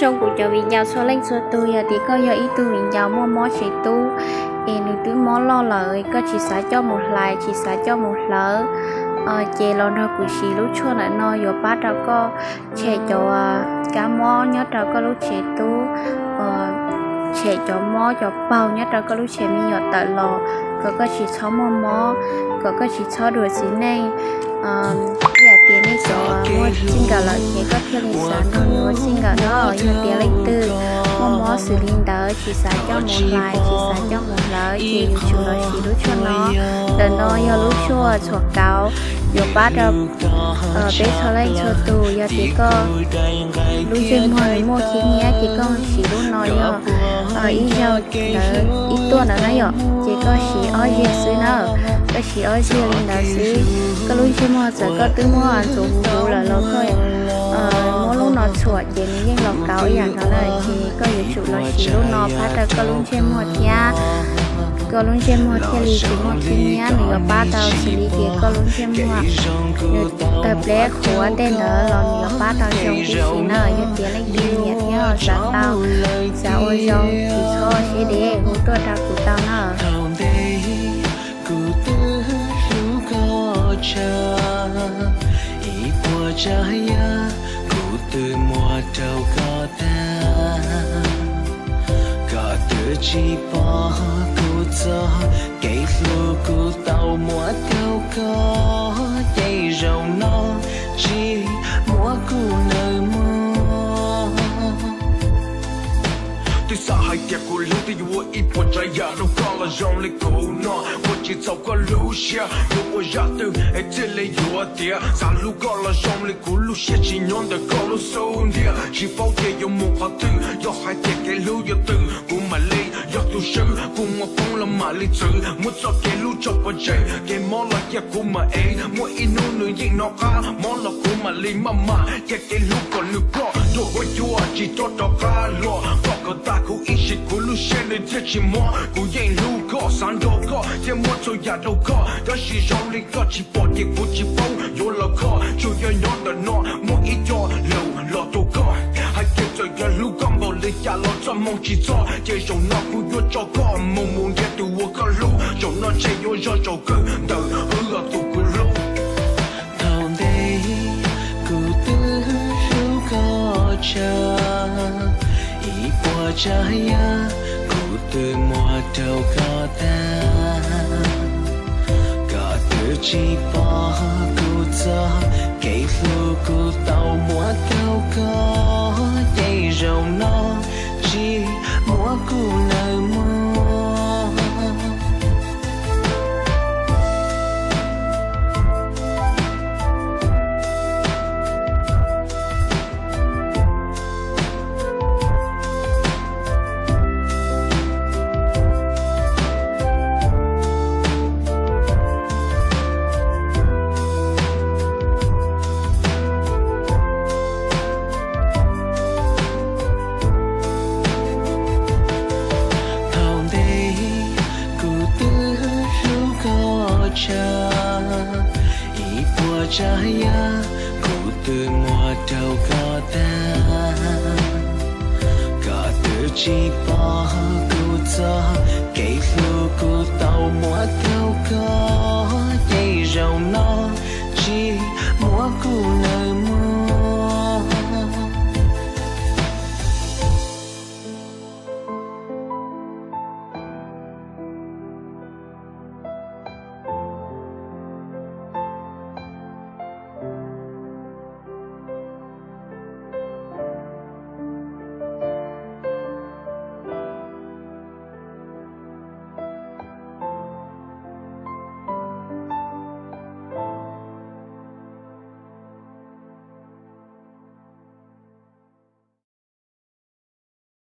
Rau kuv cov viv ncaus txhua leej txhua tus, yog tias koj yog ib tug viv ncaus muaj mob tsev tub es nws twb mob loj lawm, koj tsis xav coj mus hlais, tsis xav coj mus hlawv, ces los nrog kuv siv lub tshuaj ntawm no yuav pab rau koj tshem cov kab mob nyob rau koj lub tsev tub, tshem cov mob cov paug nyob rau koj lub tsev me nyuam tawm los, kom koj tsis txhob muaj mob, kom koj tsis txhob dua txiv neej. Ib yam tias nej cov muaj txij nkawm lawm ces koj thiaj li xav nrog nws ua txij nkawm no. Yog tias leej twg muaj mob xws li ntawd, tsis xav coj mus hlais, tsis xav coj mus hlawv, ces yuav tsum los siv lub tshuaj no. Ntawm no yog lub tshuaj txhuam kauv, yuav pab rau peb txhua leej txhua tus. Yog tias koj lub ntsej muag nws muaj khib nyiab ces koj siv lub no yog ib zaug ntawd ib tuaj ntawd na yom, ces koj siv ob zaug xwb na. Koj siv ob zaug li ntawd xwb, koj lub ntsej muag txawm koj twb muab ntxuav huv huv lawm los koj muab lub no txhuam ces nws yeej los kauv ib yam nkaus na. Ces koj yuav tsum los siv lub no pab rau koj lub ntsej muag thiab, koj lub ntsej muag thiaj li tsis muaj khib nyiab. Nws yuav pab tau xws li tias koj lub ntsej muag nws tawg pleb qhuav tej ntawd los nws yuav pab tau zoo tib si na. Yog tias leej twg nyiam thiab xav tau, xav ua zoo, tsis txhob siab dev, hu tuaj rau kuv tau na. Thaum ntej kuv twb hlub koj tshaj ib puas tsav yam, kuv twb muab rau koj tag. Koj twb tsis pom kuv txoj kev hlub, kuv tau muab rau koj ces zaum no tsis muab kuv nawb mog. Twb xav hais tias kuv hlub twb yuav ua ib puas tsav yam rau koj los zoo li kuv no, ua tsis txhaum koj lub siab. Yuav ua zaj twg es thiaj li yuav tiav, xav hlub koj los zoo li kuv lub siab tsis nyob ntawm koj lub xub ntiag. Tsis paub tias yuav mus qhov twg, yog hais tias kev hlub yuav tws kuv mam li yog tus swb. Kuv muaj poob los mam li txwv, muab txoj kev hlub tso pov tseg, kev mob los cia kuv mam ev. Muaj ib hnub nws yeej hnov qab, mob los kuv mam li maj mam cia kev hlub kom nws ploj dua huab cua tsis txhob rov qab los. Koj kom tag kuv ib sim, kuv lub siab nws thiaj tsis mob. Kuv yeej hlub koj, xav nrog koj thiab muab txhua yam rau koj, tab sis zoo li koj tsis pom ces kuv tsis paub yuav los koj. Tsuas yog nyob ntawm no muaj ib co lus los rau koj, hais tias txawm yog hlub koj npaum li cas los txoj hmoo tsis txog, ces zaum no kuv yuav tso koj mus mus nrhiav tus uas koj hlub. Zaum no ntshe yuav zog zaum kawg ntawm wb ob tus kuv hlub. Thaum ntej kuv twb hlub koj tshaj ib puas tsav yam, kuv twb muab rau koj tag. Koj twb tsis pom kuv txoj kev hlub, kuv tau muab rau koj ces zaum no tsis muab kuv nawb mog. Thaum ntej kuv twb hlub koj tshaj ib puas tsav yam, kuv twb muab rau koj tag. Koj twb tsis pom kuv txoj kev hlub, kuv tau muab rau koj ces zaum no tsis muab kuv nawb